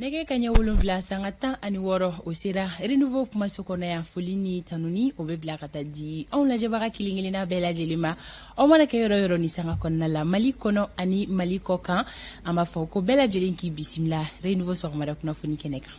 Nɛgɛ ka ɲɛ 7:16, o sera Renouveau kumaso kɔnɔ yan. Foli ni tanuni, o bɛ bila ka taa di anw lajɛbaga kelen kelenna bɛɛ lajɛlen ma, aw mana kɛ yɔrɔ yɔrɔ ni sanga kɔnɔna la, Mali kɔnɔ ani Mali kɔ kan. An b'a fɔ ko bɛɛ lajɛlen k'i bisimila Renouveau sɔgɔmada kunnafoni kɛnɛ kan.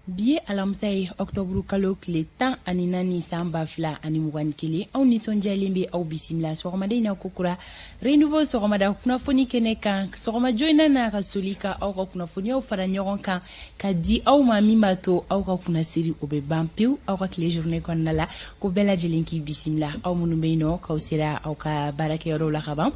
Bi ye alamisa ye, ɔkutɔburu kalo tile 14, san 2021. Anw nisɔndiyalen bɛ aw bisimila sɔgɔmada in na kokura Renouveau sɔgɔmada kunnafoni kɛnɛ kan. Sɔgɔma joona na ka soli ka aw ka kunnafoniyaw fara ɲɔgɔn kan ka di aw ma, min b'a to aw ka kunnasiri, o bɛ ban pewu aw ka tile journée kɔnɔna la. Ko bɛɛ lajɛlen k'i bisimila, aw minnu bɛ yen nɔ k'aw sera aw ka baarakɛyɔrɔw la ka ban,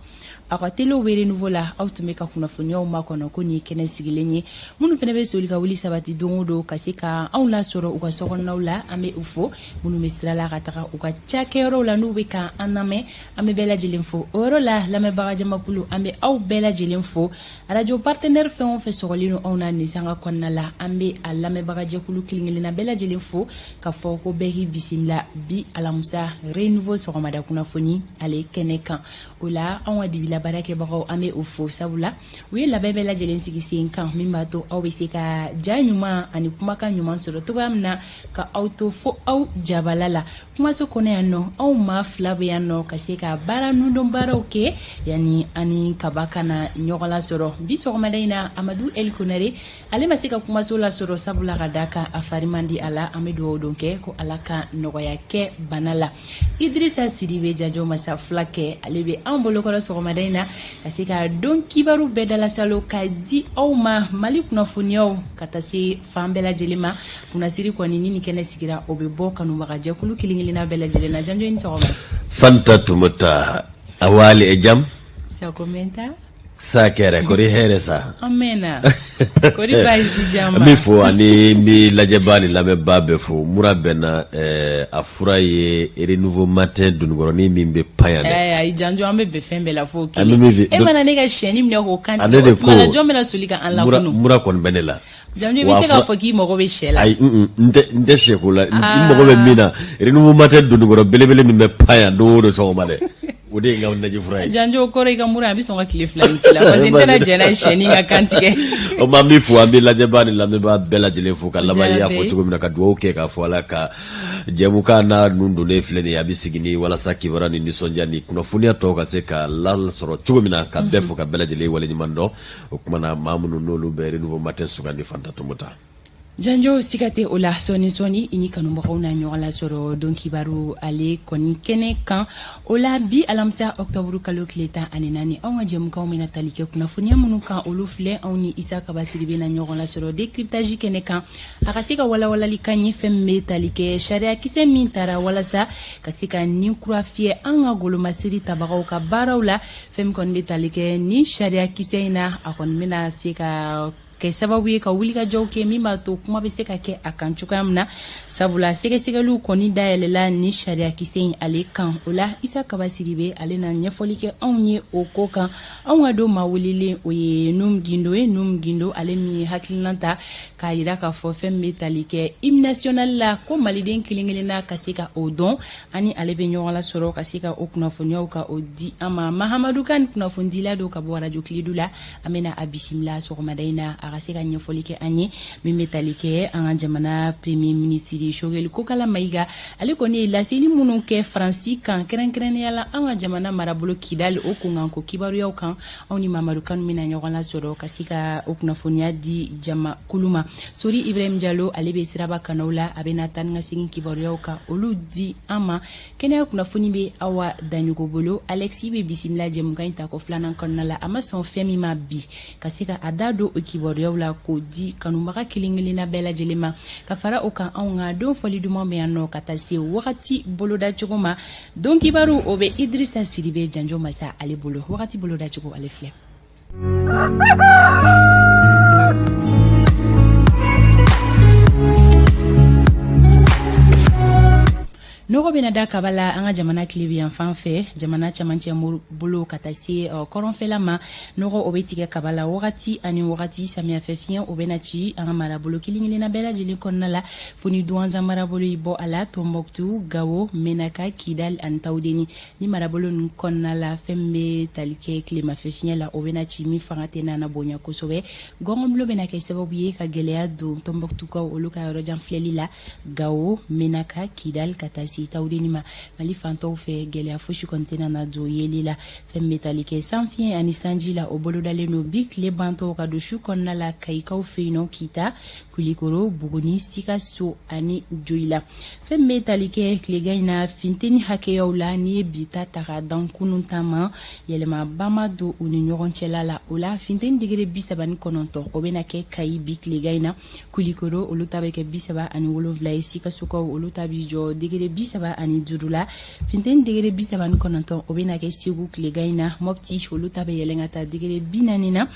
aw ka telew bɛ Renouveau la, aw tun bɛ ka kunnafoniyaw makɔnɔ ko nin ye kɛnɛ sigilen ye. Minnu fana bɛ soli ka wuli sabati don o don ka se ka anw lasɔrɔ u ka sokɔnɔnaw la, an bɛ u fo. Minnu bɛ sira la ka taga u ka cakɛyɔrɔw la, n'u bɛ ka an lamɛn, an bɛ bɛɛ lajɛlen fo o yɔrɔ la. Lamɛnbaga jamakulu, an bɛ aw bɛɛ lajɛlen fo. Arajo partenaire fɛn o fɛn sɔgɔlen don anw na nin sanga kɔnɔna la, an bɛ a lamɛnbagajɛkulu kelen-kelenna bɛɛ lajɛlen fo ka fɔ ko bɛɛ k'i bisimila bi alamisa Renouveau sɔgɔmada kunnafoni ale kɛnɛ kan. O la, anw ka dibila baarakɛbagaw, an bɛ u fo, sabula u ye labɛn bɛɛ lajɛlen sigi sen kan min b'a to aw bɛ se ka ja ɲuman ani kumakan ɲuman sɔrɔ cogoya min na ka aw to fo aw jabala la. Kumaso kɔnɔ yan nɔ, anw maa fila bɛ yan nɔ ka se ka baara nundon baaraw kɛ yanni ani Kaba ka na ɲɔgɔn lasɔrɔ bi sɔgɔmada in na. Amadu El Konare, ale ma se ka kumaso lasɔrɔ, sabula ka da kan a fari man di a la. An bɛ dugawu don kɛ ko Ala ka nɔgɔya kɛ bana la. Idrissa Sidibe Janjo Masa Fulakɛ, ale bɛ an bolokɔrɔ sɔgɔmada in na ka se ka don kibaru bɛɛ dalasalo ka di aw ma, Mali kunnafoniyaw ka taa se fan bɛɛ lajɛlen ma. Kunnasiri kɔni ni nin kɛnɛ sigira, o bɛ bɔ kanubagajɛkulu kelen kelenna bɛɛ lajɛlen na. Janjo, ni sɔgɔma. Fanta Tumata, a waali e jam? Sako menta. Sa kɛrɛ kori hɛrɛ sa. An mɛnna, kori baasi jama. N bɛ fo ani n bɛ lajɛbaa ni lamɛnbaa bɛɛ fo. Mura bɛ n na, a fura ye Renouveau Matin donikɔrɔnin min bɛ pan yan dɛ. Ayi Janjo, an bɛ bɛn fɛn bɛɛ la fo kelen. E mana ne ka siyɛnni minɛ k'o kan tigɛ, o tuma la jɔn bɛna soli ka an lakunu? Mura kɔni bɛ ne la. Janjo, i bɛ se k'a fɔ k'i mago bɛ sɛ la. Ayi, n tɛ sɛ ko la. N mago bɛ min na, Renouveau Matin donikɔrɔ belebele min bɛ pan yan don o don sɔgɔma dɛ, o de ye n ka naji fura ye. Janjo, o kɔrɔ i ka mura a bɛ sɔn ka tile 2 nin k'i la, parce que n tɛna jɛn n'a ye sɛni ka kan tigɛ. O tuma an b'i fo, an bɛ lajɛbaa ni lamɛnbaa bɛɛ lajɛlen fo ka laban, i y'a fɔ cogo min na, ka dugawu kɛ k'a fɔ Ala ka jɛmukan n'a nun donnen filɛ nin ye, a bɛ sigi ni walasa kibaruya ni nisɔndiya ni kunnafoniya tɔw ka se ka lasɔrɔ cogo min na, ka bɛɛ fo ka bɛɛ lajɛlen waleɲuman dɔn. O tuma na, maa minnu n'olu bɛ Renouveau Matin sugandi, Fanta Tombota. Janjo, siga tɛ o la, sɔɔni sɔɔni i ni kanubagaw na ɲɔgɔn lasɔrɔ don kibaru ale kɔni kɛnɛ kan. O la, bi alamisa ɔkutɔburu kalo tile 14, anw ka jɛmukanw bɛna tali kɛ kunnafoniya minnu kan, olu filɛ: anw ni Isa Kaba Sidibe na ɲɔgɔn lasɔrɔ décryptage kɛnɛ kan, a ka se ka walawalali kan ye fɛn min bɛ tali kɛ sariyakisɛ min tara walasa ka se ka nin kura fiyɛ an ka golomasiri tabagaw ka baaraw la. Fɛn min kɔni bɛ tali kɛ ni sariyakisɛ in na, a kɔni bɛna se ka kɛ sababu ye ka wulikajɔw kɛ min b'a to kuma bɛ se ka kɛ a kan cogoya min na, sabula sɛgɛsɛgɛliw kɔni dayɛlɛla ni sariyakisɛ in ale kan. O la, Isa Kaba Sidibe, ale na ɲɛfɔli kɛ anw ye o ko kan. Anw ka don maa welelen, o ye Num Gindo ye. Num Gindo, ale min ye hakilina ta k'a yira k'a fɔ fɛn min bɛ tali kɛ hymne national la, ko maliden kelen kelenna ka se ka o dɔn, ani ale bɛ ɲɔgɔn lasɔrɔ ka se ka o kunnafoniyaw ka o di an ma. Mahamadu Kan, kunnafonidila don ka bɔ arajo Kiledu la, an bɛna a bisimila sɔgɔmada in na, a ka se ka ɲɛfɔli kɛ an ye min bɛ tali kɛ an ka jamana premier ministre Choguel Kokala Mayiga, ale kɔni ye laseli minnu kɛ Faransi kan, kɛrɛnkɛrɛnnenya la an ka jamana marabolo Kidali, o kunkanko kibaruyaw kan. Anw ni Mamadu Kanu bɛna ɲɔgɔn lasɔrɔ ka se ka o kunnafoniya di jamakulu ma. Sori Ibrahim Jalo, ale bɛ siraba kanaw la, a bɛna taa ni ka segin kibaruyaw ka olu di an ma. Kɛnɛya kunnafoni bɛ Awa Daɲogo bolo. Alexi bɛ bisimila jɛmukan in tako filanan kɔnɔna la. A ma sɔn fɛn min ma bi, ka se ka a da don o kibaruyaw la k'o di kanubaga kelen kelenna bɛɛ lajɛlen ma. Ka fara o kan, anw ka don fɔli duman bɛ yan nɔ ka taa se wagati bolodacogo ma. Don kibaru, o bɛ Idrissa Sidibe Janjo Masa ale bolo. Wagati bolodacogo, ale filɛ. Nɔgɔ bɛna da kaba la an ka jamana tilebinyanfan fɛ, jamana camancɛ bolo ka taa se kɔrɔnfɛla ma. Nɔgɔ o bɛ tigɛ kaba la wagati ani wagati. Samiyɛfɛ fiɲɛ o bɛna ci an ka marabolo kelen kelenna bɛɛ lajɛlen kɔnɔna la, fo ni Duwanzan marabolo y'i bɔ a la. Tɔnbɔkutu, Gawo, Menaka, Kidali ani Tawudeni ni marabolo ninnu kɔnɔna la, fɛn min bɛ tali kɛ tilemafɛ fiɲɛ la, o bɛna ci min fanga tɛna na bonya kosɛbɛ. Gɔngɔnbolo bɛna kɛ sababu ye ka gɛlɛya don Tɔnbɔkutukaw olu ka yɔrɔjan filɛli la Gawo, Menaka, Kidali ka taa se Tawudeni ma. Mali fantɔw fɛ, gɛlɛya fosi kɔni tɛna na don yeli la. Fɛn min bɛ tali kɛ sanfiɲɛ ani sanji la, o bolodalen don bi tile bantɔ ka don su kɔnɔna la Kayikaw fɛ yen nɔ, Kita, Kulikoro, Buguni, Sikaso ani Joyila. Fɛn min bɛ tali kɛ tilegan in na funteni hakɛyaw la, n'i ye bi ta ta ka dan kunun ta ma, yɛlɛmaba ma don u ni ɲɔgɔn cɛla la. O la, funteni degere 39, o bɛna kɛ Kayi bi tilegan in na. Kulikoro olu ta bɛ kɛ 37 ye. Sikasokaw olu ta bɛ jɔ degere 35 la. Funteni degere 39, o bɛna kɛ Segu tilegan in na. Mɔpti olu ta bɛ yɛlɛn ka taa degere 40 na.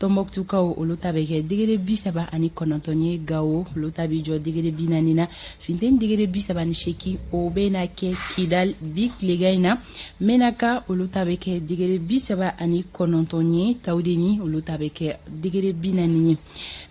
Tɔnbɔkutukaw olu ta bɛ kɛ degere 39 ye. Gawo olu ta bɛ jɔ degere 40 na. Funteni degere 38, o bɛna kɛ Kidali bi tilegan in na. Menaka olu ta bɛ kɛ degere 39 ye. Tawudeni olu ta bɛ kɛ degere 40 ye.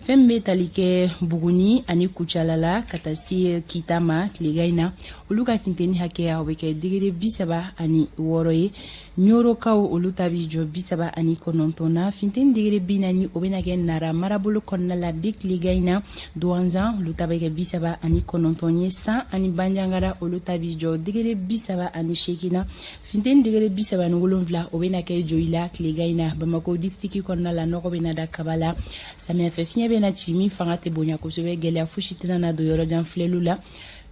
Fɛn min bɛ tali kɛ Buguni ani Kucala la ka taa se Kita ma tilegan in na, olu ka funteni hakɛya o bɛ kɛ degere 36 ye. Ɲorokaw olu ta bɛ jɔ 39 na. Funteni degere 40, o bɛna kɛ Nara marabolo kɔnɔna la bi tilegan in na. Duwanzan olu ta bɛ kɛ 39 ye. San ani Banjagara olu ta bɛ jɔ degere 38 na. Funteni degere 37, o bɛna kɛ Joyila tilegan in na. Bamakɔ disitiki kɔnɔna la, nɔgɔ bɛna da kaba la. Samiyɛfɛ fiɲɛ bɛna ci min fanga tɛ bonya kosɛbɛ. Gɛlɛya fosi tɛna na don yɔrɔjan filɛliw la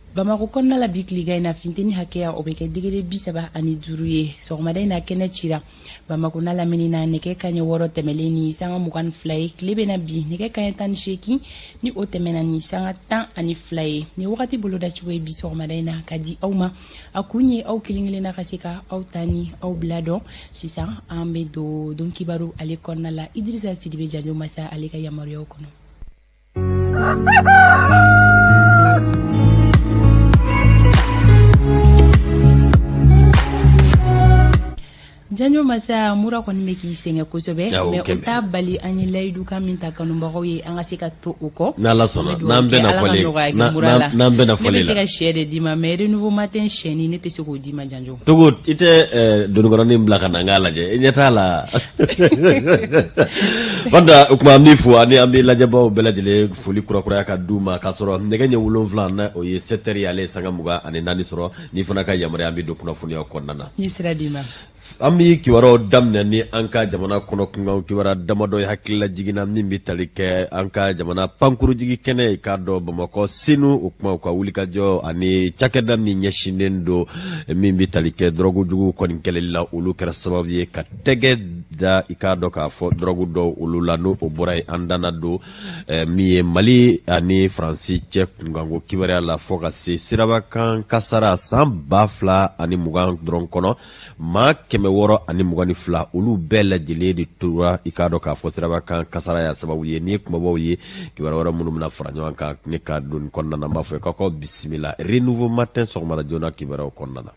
Bamakɔ kɔnɔna la bi tilegan in na. Funteni hakɛya o bɛ kɛ degere 35 ye. Sɔgɔmada in na, kɛnɛ cira Bamakɔ n'a lamini na nɛgɛ kaɲɛ 6 tɛmɛlen ni sanga 22 ye. Tile bɛna bin nɛgɛ kaɲɛ 18 ni o tɛmɛna ni sanga 12 ye. Ni wagati bolodacogo ye bi sɔgɔmada in na ka di aw ma, a kun ye aw kelen kelenna ka se ka aw ta ni aw bila dɔn. Sisan an bɛ don don kibaru ale kɔnɔna la, Idirisa Sidibe Janjo Masa ale ka yamaruyaw kɔnɔ. Janjo Masa, mura kɔni bɛ k'i sɛgɛn kosɛbɛ, mais o t'a bali an ye layidukan min ta kanubagaw ye, an ka se ka to o kɔ. N'Ala sɔnna, n'an bɛnna fɔlen, n'an bɛnna fɔlen la, ne bɛ se ka sɛ de d'i ma, mais Renouveau Matin sɛni, ne tɛ se k'o d'i ma, Janjo. Togo, i tɛ donikɔrɔnin bila ka na n k'a lajɛ, i ɲɛ t'a la. Fanta, o tuma an b'i fo ani an bɛ lajɛbaaw bɛɛ lajɛlen foli kurakuraya ka d'u ma, k'a sɔrɔ nɛgɛ ɲɛ 7 na, o ye 7 heures ye, ale ye sanga 24 sɔrɔ. N'i fana ka yamaruya, an bɛ don kunnafoniyaw kɔnɔna na. N ye sira d'i ma. An bɛ kibaruyaw daminɛ ni an ka jamana kɔnɔ kunkan kibaruya damadɔ ye, hakililajigin na min bɛ tali kɛ an ka jamana pankurujigi kɛnɛ, i k'a dɔn Bamakɔ Senu, o kuma u ka wulikajɔ ani cakɛda min ɲɛsinnen don min bɛ tali kɛ dɔrɔgu jugu kɔni kɛlɛli la, olu kɛra sababu ye ka tɛgɛ da, i k'a dɔn k'a fɔ dɔrɔgu dɔw olu la. N'o o bɔra yen, an danna don min ye Mali ani Faransi cɛ kunkanko kibaruya la, fo ka se sirabakan kasara san 2020 dɔrɔn kɔnɔ, maa 622, olu bɛɛ lajɛlen de tora, i k'a dɔn k'a fɔ sirabakan kasara y'a sababu ye. Nin ye kumabaw ye, kibaruya wɛrɛ minnu bɛna fara ɲɔgɔn kan ne ka don kɔnɔna na, n b'a fɔ k'aw bisimila Renouveau Matin sɔgɔmada joona kibaruyaw kɔnɔna na.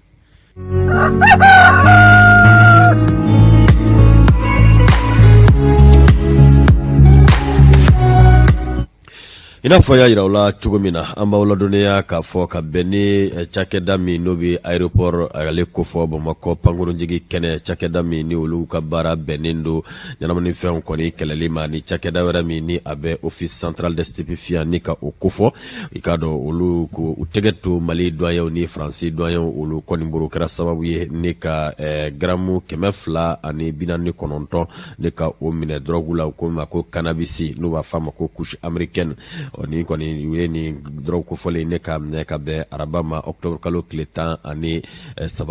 I n'a fɔ y'a jira aw la cogo min na, an b'aw ladɔnniya k'a fɔ ka bɛn ni cakɛda min n'o bɛ aéroport ale kofɔ, Bamakɔ pankurunjigi kɛnɛ, cakɛda min ni olu ka baara bɛnnen don ɲɛnaminifɛnw kɔni kɛlɛli ma, ni cakɛda wɛrɛ min ni a bɛ Office central des stupéfiants ni ka o kofɔ, i k'a dɔn olu ko u tɛgɛ to Mali douaniers ni Faransi douaniers olu kɔni bolo, kɛra sababu ye ni ka garamu 249 ni ka o minɛ dɔrɔgu la, u ko ma ko cannabis, n'u b'a fɔ a ma ko kush américaine. Ɔ nin kɔni u ye nin dɔrɔgu kofɔlen ne ka minɛ ka bɛn araba ma, octobre kalo tile 13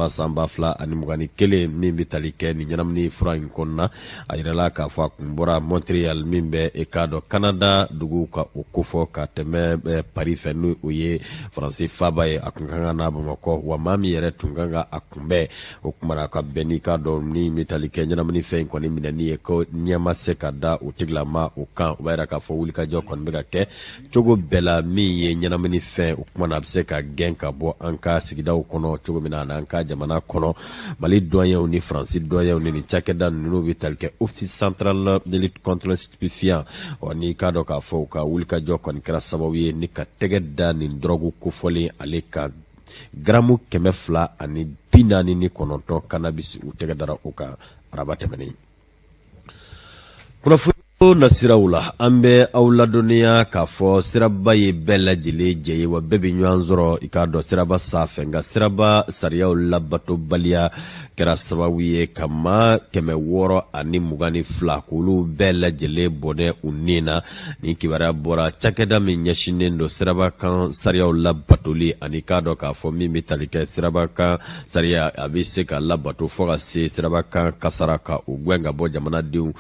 san 2021, min bɛ tali kɛ nin ɲɛnamini fura in kɔnɔna. A yirala k'a fɔ a kun bɔra Montreal min bɛ i k'a dɔn Canada dugu ka o kofɔ ka tɛmɛ Paris fɛ, n'o o ye Faransi faaba ye. A kun kan ka na Bamakɔ, wa maa min yɛrɛ tun kan ka a kunbɛn, o kuma na ka bɛn n'i k'a dɔn ni bɛ tali kɛ ɲɛnaminifɛn in kɔni minɛni ye, ko ɲɛ ma se ka da o tigilama o kan. O b'a yira k'a fɔ wulikajɔ kɔni bɛ ka kɛ Cogo bɛɛ la min ye ɲɛnaminifɛn, o kuma na a bɛ se ka gɛn ka bɔ an ka sigidaw kɔnɔ cogo min na an'an ka jamana kɔnɔ. Mali duwaɲɛw ni Faransi duwaɲɛw ni nin cakɛda ninnu bɛ tali kɛ Office central de lutte contre les stupéfiants. Ɔ n'i k'a dɔn k'a fɔ u ka wulikajɔ kɔni kɛra sababu ye ni ka tɛgɛ da nin dɔrɔgu kofɔlen ale kan, garamu 249 cannabis, u tɛgɛ dara o kan araba tɛmɛnen. Kunnafoni nasiraw la, an bɛ aw ladɔnniya k'a fɔ siraba ye bɛɛ lajɛlen jɛ ye, wa bɛɛ bɛ ɲɔgɔn sɔrɔ i k'a dɔn siraba sanfɛ. Nka siraba sariyaw labatobaliya kɛra sababu ye ka maa 622 k'olu bɛɛ lajɛlen bɔnɛ u ni na. Nin kibaruya bɔra cakɛda min ɲɛsinnen don siraba kan sariyaw labatoli ani k'a dɔn k'a fɔ min bɛ tali kɛ siraba kan sariya, a bɛ se ka labato fo ka se siraba kan kasara ka o gɛn ka bɔ jamanadenw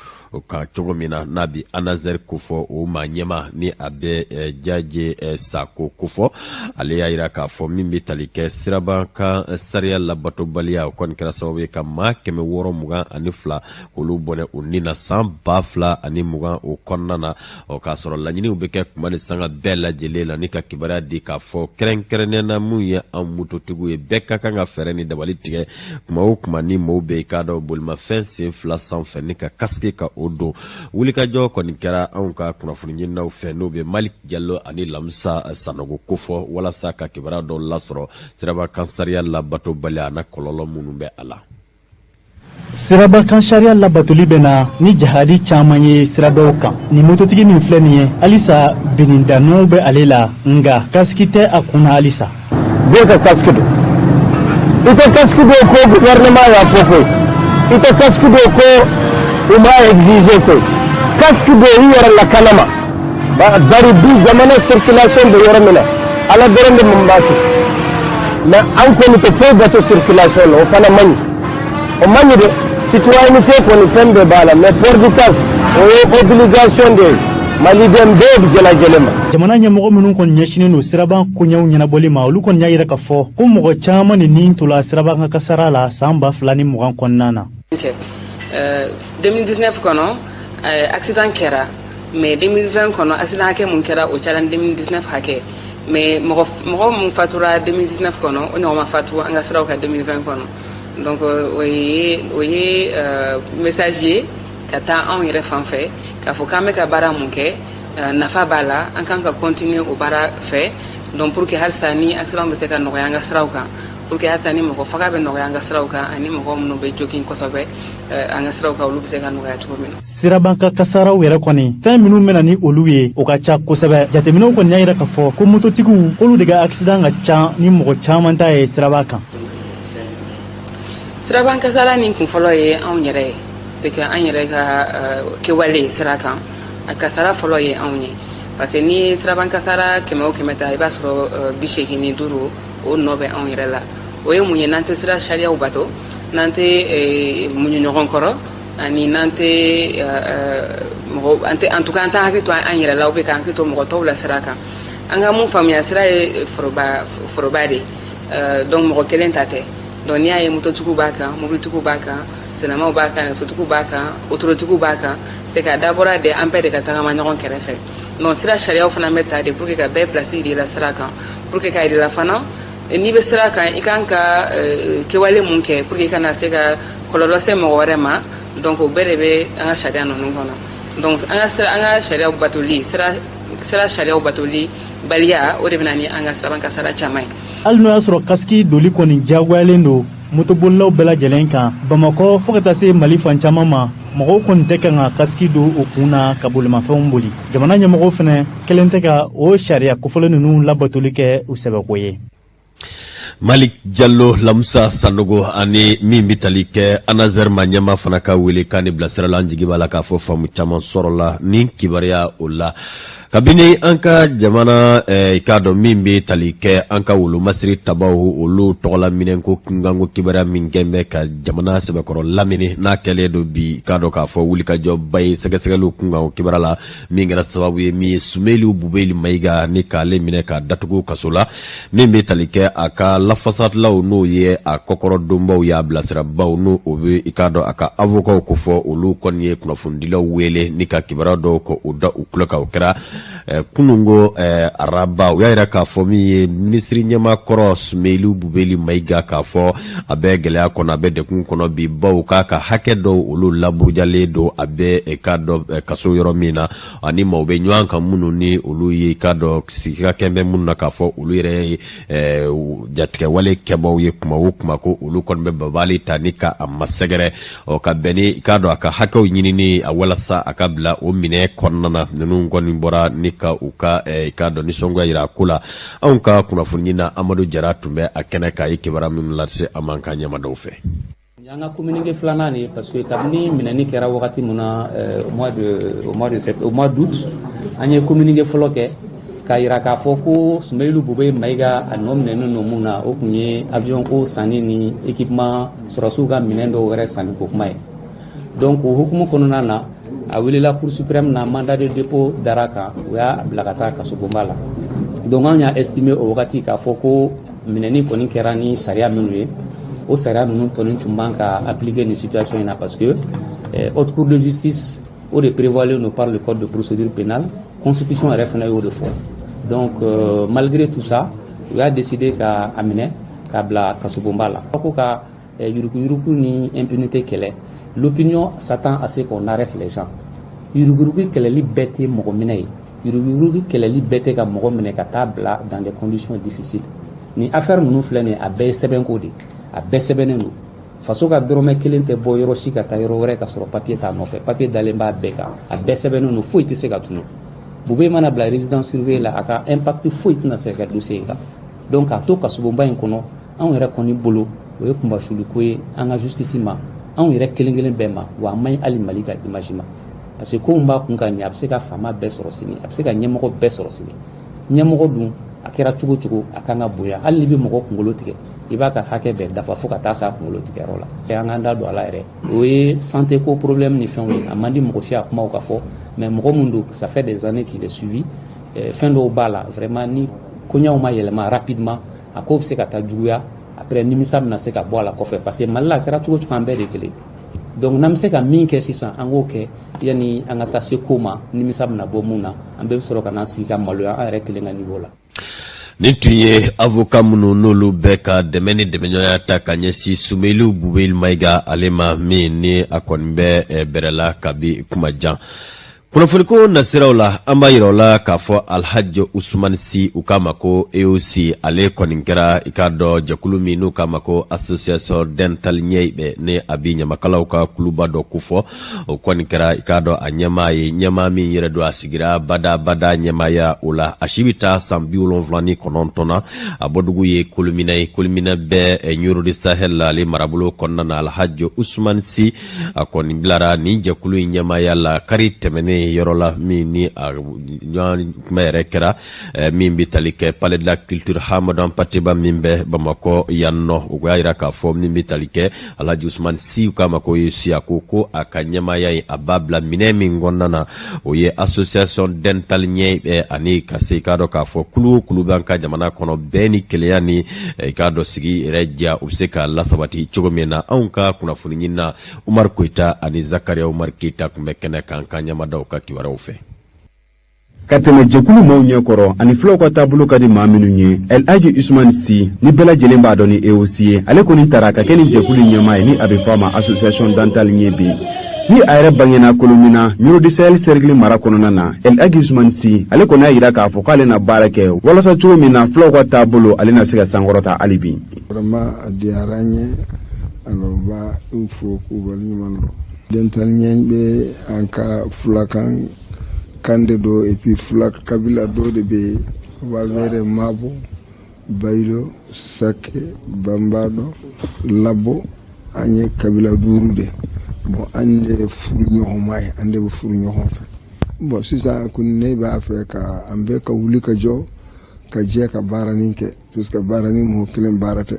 kan cogo min na, n'a bɛ ANASER kofɔ, o maa ɲɛmaa ni a bɛ Jaje Sako kofɔ, ale y'a jira k'a fɔ min bɛ tali kɛ siraba kan sariya labatobaliya, o kɔni kɛra sababu ye ka maa 622 olu bɔnɛ u ni na san 2020 o kɔnɔna na. Ɔ k'a sɔrɔ laɲiniw bɛ kɛ kuma ni sanga bɛɛ lajɛlen la ni ka kibaruya di k'a fɔ kɛrɛnkɛrɛnnenya na mun ye an mototigiw ye, bɛɛ ka kan ka fɛɛrɛ ni dabali tigɛ kuma o kuma ni maaw bɛ i k'a dɔn bolimafɛn sen fila sanfɛ ni ka kasike ka o don. Wulikajɔ kɔni kɛra anw ka kunnafoni ɲininaw fɛ, n'o bɛ Malik Jalo ani Lamisa Sanogo kofɔ, walasa ka kibaruya dɔw lasɔrɔ siraba kan sariya labatobaliya a n'a kɔlɔlɔ minnu bɛ a la. Siraba kan sariya labatoli bɛ na ni jahadi caman ye sirabaw kan. Nin mototigi min filɛ nin ye, halisa binindanɔw bɛ ale la, nka kasiki tɛ a kun na halisa. Bɛɛ ka kasiki don. I tɛ kasiki don ko gouvernement y'a fɔ koyi, i tɛ kasiki don ko u m'a exiger koyi. Kasiki don i yɛrɛ lakana ma, bari bi jamana circulation bɛ yɔrɔ min na, Ala dɔrɔn de mun b'a kisi. Mais an kɔni tɛ foyi bato circulation na, o fana man ɲi, o man ɲi dɛ. Citoyenneté kɔni, fɛn bɛɛ b'a la, mais port du casque, o ye obligation de ye maliden bɛɛ lajɛlen ma. Jamana ɲɛmɔgɔ minnu kɔni ɲɛsinnen don siraban koɲɛw ɲɛnabɔli ma, olu kɔni y'a yira k'a fɔ ko mɔgɔ caman de ni tola siraban kan kasara la san 2020 kɔnɔna na. 2019 kɔnɔ, accident kɛra, mais 2020 kɔnɔ, accident hakɛ mun kɛra, o cayara ni 2019 hakɛ. Mais mɔgɔ mɔgɔ mun fatura 2019 kɔnɔ, o ɲɔgɔn ma fatu an ka siraw kan 2020 kɔnɔ. Donc o ye message ye ka taa anw yɛrɛ fan fɛ k'a fɔ k'an bɛ ka baara mun kɛ, nafa b'a la, an kan ka continuer o baara fɛ. Donc pour que halisa ni accident bɛ se ka nɔgɔya an ka siraw kan, pour que halisa ni mɔgɔ faga bɛ nɔgɔya an ka siraw kan, ani mɔgɔ minnu bɛ jogin kosɛbɛ an ka siraw kan, olu bɛ se ka nɔgɔya cogo min na. Siraban kan kasaraw yɛrɛ kɔni, fɛn minnu bɛna ni olu ye, o ka ca kosɛbɛ. Jateminɛw kɔni y'a yira k'a fɔ ko mototigiw, k'olu de ka accident ka ca ni mɔgɔ caman ta ye siraba kan. Siraban kasara nin kunfɔlɔ ye anw yɛrɛ ye, c'est que an yɛrɛ ka kɛwale sira kan, a kasara fɔlɔ ye anw ye, parce que n'i ye siraban kasara 100 o 100 ta, i b'a sɔrɔ 85, o nɔ bɛ anw yɛrɛ la. O ye mun ye? N'an tɛ sira sariyaw bato, n'an tɛ muɲu ɲɔgɔn kɔrɔ, ani n'an tɛ mɔgɔ, an tɛ, en tout cas an t'an hakili to an yɛrɛ la ou bien k'an hakili to mɔgɔ tɔw la sira kan. An ka mun faamuya, sira ye foroba foroba de, donc mɔgɔ kelen ta tɛ. Donc n'i y'a ye mototigiw b'a kan, mobilitigiw b'a kan, senamaw b'a kan, nɛgɛsotigiw b'a kan, otorotigiw b'a kan, c'est que a dabɔra de an bɛɛ de ka tagama ɲɔgɔn kɛrɛfɛ. Donc sira sariyaw fana bɛ ta de pour que ka bɛɛ place yira la sira kan, pour que k'a yira la fana n'i bɛ sira kan, i kan ka kɛwale mun kɛ pour que i kana se ka kɔlɔlɔ se mɔgɔ wɛrɛ ma. Donc o bɛɛ de bɛ an ka sariya ninnu kɔnɔ. Donc an ka sira, an ka sariyaw batoli, sira sariyaw batoli baliya, o de bɛ na ni an ka siraban kasara caman ye. Hali n'o y'a sɔrɔ kasiki doli kɔni diyagoyalen don motobolilaw bɛɛ lajɛlen kan Bamakɔ fɔɔ ka taa se Mali fan caman ma, mɔgɔw kɔni tɛ kan ka kasiki don o kun na ka bolimafɛnw boli. Jamana ɲɛmɔgɔw fɛnɛ kɛlen tɛ ka o sariya kofɔlen ninnu labatoli kɛ u sɛbɛko ye. Malik Jalo, Lamusa Sanogo ani min bɛ tali kɛ ANASER ma ɲɛma fana ka wele kan ni bilasirala, an jigi b'a la k'a fɔ faamu caman sɔrɔla ni kibaruya o la. Kabini an ka jamana, i k'a dɔn min bɛ tali kɛ an ka wolomasiri tabaw, olu tɔgɔla minɛnko kunkanko kibaruya min kɛn bɛ ka jamana sɛbɛkɔrɔ lamini, n'a kɛlen don bi, i k'a dɔn k'a fɔ wulikajɔba ye sɛgɛsɛgɛliw kunkanko kibaruya la, min kɛra sababu ye min ye Sumelu Bubeli Mayiga ni k'ale minɛ k'a datugu kaso la. Min bɛ tali kɛ a ka lafasalaw, n'o ye a kɔkɔrɔdonbaw y'a bilasirabaw, n'o o bɛ i k'a dɔn a ka avocatw ko fɔ, olu kɔni ye kunnafonidilaw wele ni ka kibaruya dɔw ko o da u tulo kan. O kɛra Kunungo araba, u y'a yira k'a fɔ min ye minisiri ɲɛmaa kɔrɔ Sumeyilu Bubeli Mayiga, k'a fɔ a bɛ gɛlɛya kɔnɔ, a bɛ degun kɔnɔ bi, baw k'a ka hakɛ dɔw olu laburujalen don. A bɛ k'a dɔn kaso yɔrɔ min na, ani maaw bɛ ɲɔgɔn kan minnu ni olu ye k'a dɔn sigika kɛn bɛ minnu na, k'a fɔ olu yɛrɛ ye jatigɛwale kɛbaw ye. Kuma o kuma ko olu kɔni bɛ babali ta ni ka a masɛgɛrɛ ɔ ka bɛn ni k'a dɔn a ka hakɛw ɲinini a walasa a ka bila o minɛ kɔnɔna na. Ninnu kɔni bɔra ni ka u ka k'a dɔn nisɔngoya yira a ko la. Anw ka kunnafoni na Amadu Jara tun bɛ a kɛnɛ kan, a ye kibaruya minnu lase an ma ka ɲɛmadaw fɛ. An ka communiqué filanan nin, parce que kabini minɛni kɛra wagati min na, au mois d'août, an ye communiqué fɔlɔ kɛ k'a yira k'a fɔ ko Sumeyilu Bube Mayiga, a nɔ minɛnen don mun na, o tun ye avion ko sanni ni équipement, sɔrɔsiw ka minɛn dɔw wɛrɛ sanni ko kuma ye. Donc o hukumu kɔnɔna na, a welela Cour suprême na, mandat de dépôt dara kan, u y'a bila ka taa kasobonba la. Donc an y'a estimé o wagati k'a fɔ ko minɛni kɔni kɛra ni sariya minnu ye, o sariya ninnu tɔni tun man ka appliquer nin situation in na, parce que haute cour de justice, o de prévoyelen don par le Code de procédure pénale, Constitution yɛrɛ fana y'o de fɔ. Donc malgré tout ça, u y'a décidé ka a minɛ k'a bila kasobonba la. Ko ka yuruguyurugu ni impunité kɛlɛ, l'opinion s'attend à ce qu'on arrête les gens. Yuruguyurugu kɛlɛli bɛɛ tɛ mɔgɔ minɛ ye, yuruguyurugu kɛlɛli bɛɛ tɛ ka mɔgɔ minɛ ka taa bila dans des conditions difficiles. Ni affaire ninnu filɛ nin ye, a bɛɛ ye sɛbɛnko de, a bɛɛ sɛbɛnnen don. Faso ka dɔrɔmɛ kelen tɛ bɔ yɔrɔ si ka taa yɔrɔ wɛrɛ ka sɔrɔ papier t'a nɔfɛ. Papier dalen b'a bɛɛ kan, a bɛɛ sɛbɛnnen don, foyi tɛ se ka tunu. Bube mana bila résidence surveillée la, a ka impact foyi tɛna se ka kɛ dossier in kan. Donc k'a to kasobonba in kɔnɔ, anw yɛrɛ kɔni bolo, o ye kunbasuliko ye an ka justice ma, anw yɛrɛ kelen kelen bɛɛ ma, wa a man ɲi hali Mali ka image ma, parce que ko min b'a kun ka ɲɛ, a bɛ se ka faama bɛɛ sɔrɔ sini, a bɛ se ka ɲɛmɔgɔ bɛɛ sɔrɔ sini. Ɲɛmɔgɔ dun, a kɛra cogo cogo, a kan ka bonya. Hali n'i bɛ mɔgɔ kunkolo tigɛ, i b'a ka hakɛ bɛɛ dafa fo ka taa s'a kunkolo tigɛyɔrɔ la. An k'an da don a la yɛrɛ, o ye santé ko problème ni fɛnw ye. A man di mɔgɔ si a kumaw ka fɔ, mais mɔgɔ mun don, ça fait des années qu'il est suivi. Fɛn dɔw b'a la vraiment, ni koɲaw ma yɛlɛma rapidement, a ko bɛ se ka taa juguya. Après, nimisa bɛna se ka bɔ a la kɔfɛ, parce que Mali la, a kɛra cogo cogo, an bɛɛ de kelen. Donc n'an bɛ se ka min kɛ sisan, an k'o kɛ yanni an ka taa se ko ma nimisa bɛna bɔ mun na, an bɛɛ bɛ sɔrɔ ka n'an sigi ka maloya an yɛrɛ kelen ka niveau la. Nin tun ye avocat minnu n'olu bɛ ka dɛmɛ ni dɛmɛɲɔgɔnya ta ka ɲɛsin Sumeyilu Bubeli Mayiga ale ma, min ni a kɔni bɛ bɛrɛ la kabi kuma jan. Kunnafoniko nasiraw la, an b'a yira o la k'a fɔ Alhaji Usumani Si, u k'a ma ko EOC, ale kɔni kɛra i k'a dɔn jɛkulu min n'u k'a ma ko Association Dental Ɲɛyibɛ, ni a bi ɲamakalaw ka kuluba dɔ kofɔ, o kɔni kɛra i k'a dɔn a ɲɛmaa ye. Ɲɛmaa min yɛrɛ don, a sigira bada bada ɲɛmaaya o la. A si bɛ taa san 79 na. A bɔdugu ye Kolomina ye. Kolomina bɛ Ɲoro de Sahel la, ale marabolo kɔnɔna na. Alhaji Usumani Si, a kɔni bilara nin jɛkulu in ɲɛmaaya la kari tɛmɛnen yɔrɔ la min ni a ɲɔgɔn kuma yɛrɛ kɛra min bɛ tali kɛ Palais de la Culture Hamadu Hampâté Bâ min bɛ Bamakɔ yan nɔ. U y'a yira k'a fɔ min bɛ tali kɛ Alhaji Usumani Si, u k'a ma ko ye si, a ko ko a ka ɲɛmaaya in, a b'a bila minɛn min kɔnɔna na, o ye Association Dental ɲɛ ani ka se i k'a dɔn k'a fɔ kulu o kulu b'an ka jamana kɔnɔ, bɛɛ ni kelenya ni i k'a dɔn sigi yɛrɛ diya, u bɛ se ka lasabati cogo min na. Anw ka kunnafoni ɲinina Umaru Koyita ani Zakariya Umaru Keyita tun bɛ kɛnɛ kan ka ɲɛmadaw ka kibaruyaw fɛ. Ka tɛmɛ jɛkulu maaw ɲɛkɔrɔ ani fulaw ka taabolo ka di maa minnu ye, El Hadji Usumani Si, ni bɛɛ lajɛlen b'a dɔn ni EOC ye, ale kɔni tara ka kɛ ni jɛkulu ɲɛmaa ye, ni a bɛ fɔ a ma Association Dental ɲɛ bi. Ni a yɛrɛ bangena Kolomina, Ɲoro du Sahel cercle mara kɔnɔna na, El Hadji Usumani Si, ale kɔni y'a yira k'a fɔ k'ale na baara kɛ walasa cogo min na fulaw ka taabolo, ale na se ka sankɔrɔta hali bi. Vraiment, a diyara n ye. Alors b'a u fo k'u waleɲuman dɔn. Dental ɲɛ bɛ an ka fulakan kan de do, et puis fula kabila dɔ de bɛ yen, u b'a wele Mabo, Bayilo, Sake, Banbadɔ, Labo. An ye kabila duuru de. Bon, an de furu ɲɔgɔnma ye, an de bɛ furu ɲɔgɔn fɛ. Bon, sisan kɔni, ne b'a fɛ ka an bɛɛ ka wuli ka jɔ, ka jɛ ka baara nin kɛ, puisque baara ni mɔgɔ kelen baara tɛ.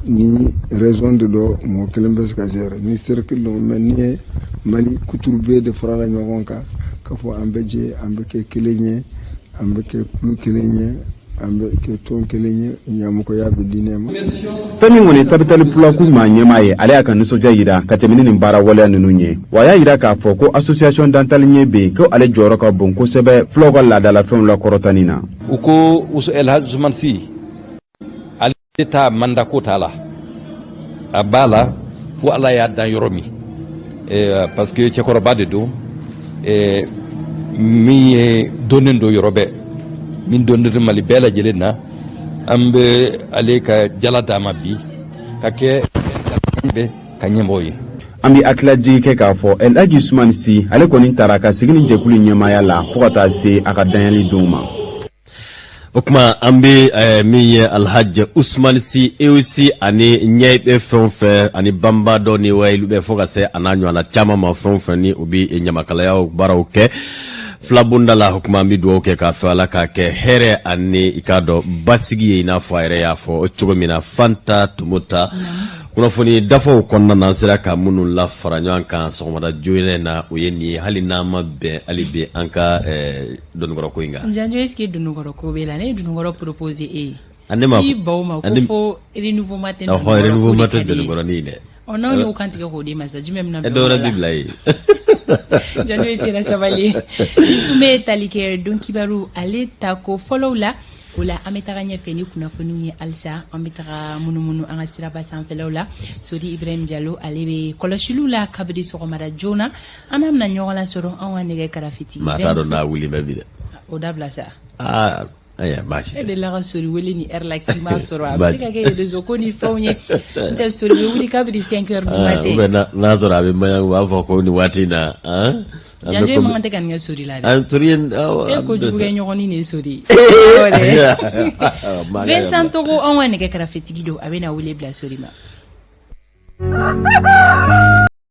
Ni raison de dɔ, mɔgɔ kelen bɛ se ka gérer ni cercle dɔ, mais ni ye Mali kuturu bɛɛ de farala ɲɔgɔn kan k'a fɔ an bɛ jɛ, an bɛ kɛ kelen ye, an bɛ kɛ kulu kelen ye. An bɛ kɛ tɔn kelen ye, ɲamɔgɔya bɛ di ne ma. Fɛn min kɔni Tabitali Pulaku maa ɲɛmaa ye, ale y'a ka nisɔndiya yira ka tɛmɛ ni nin baara waleya ninnu ye. Wa a y'a yira k'a fɔ ko association d'antal ɲɛ bɛ yen, ko ale jɔyɔrɔ ka bon kosɛbɛ fulaw ka laadalafɛnw lakɔrɔtani na. U ko El Hadj Ousmane Sy, ale ta mandat ko t'a la, a b'a la fo Ala y'a dan yɔrɔ min, parce que cɛkɔrɔba de don min ye donnen don yɔrɔ bɛɛ, min donnen don Mali bɛɛ lajɛlen na. An bɛ ale ka jala d'a ma bi ka kɛ bɛ ka ɲɛmɔgɔ ye. An bɛ hakililajigi kɛ k'a fɔ El Hadji Ousmane Sy, ale kɔni taara ka sigi ni jɛkulu ɲɛmaaya la fo ka taa se a ka danyali don ma. O tuma an bɛ min ye Alhaji Usumani Si EOC ani ɲɛ bɛ fɛn o fɛn ani banbadɔ ni wayilu bɛ fo ka se a n'a ɲɔgɔnna caman ma, fɛn o fɛn ni u bɛ ɲamakalaya baaraw kɛ filabonda la. O tuma an bɛ dugawu kɛ k'a fɛ Ala k'a kɛ hɛrɛ ani i k'a dɔn basigi ye, i n'a fɔ a yɛrɛ y'a fɔ cogo min na. Fanta Tumota, kunnafoni dafaw kɔnɔna na, an sera ka minnu lafara ɲɔgɔn kan sɔgɔmada joona in na, o ye nin ye. Hali n'an ma bɛn hali bi an ka dɔnnikɔrɔ ko in kan. Janjo, est ce que dɔnnikɔrɔ ko b'e la? Ne ye dɔnnikɔrɔ proposer e ye. A ne ma i baw ma ko fo Renouveau Matin. Ɔhɔ, Renouveau Matin dɔnnikɔrɔnin dɛ. Ɔ, n'anw y'o kantigɛ k'o d'e ma sisan, jumɛn bɛna bila? Dɔ wɛrɛ bɛ bila yen. Janjo, i sera sabali ye. Nin tun bɛ tali kɛ don kibaru ale tako fɔlɔw la. O la, an bɛ taga ɲɛfɛ ni kunnafoniw ye halisa. An bɛ taga munumunu an ka siraba sanfɛlaw la. Sori Ibrahim Jalo, ale bɛ kɔlɔsiliw la kabini sɔgɔmada joona. An n'a bɛna ɲɔgɔn lasɔrɔ an ka nɛgɛ karafetigi. Maa t'a dɔn n'a wuli bɛ bi dɛ. O dabila sa. Aa, ayiwa, baasi tɛ. E delila ka Sori wele ni heure la k'i m'a sɔrɔ? A bɛ se ka kɛ réseau ko ni fɛnw ye. N tɛ, Sori bɛ wuli kabini 5 heures du matin. Ou bien n'a sɔrɔ a bɛ Maɲangu, u b'a fɔ ko nin waati in na han. Janjo, e man kan tɛ ka nin kɛ Sori la dɛ. An Sori ye. E kojugu kɛ ɲɔgɔnnin de ye Sori. Vincent Togo, anw ka nɛgɛ karafetigi don, a bɛna wele bila Sori ma.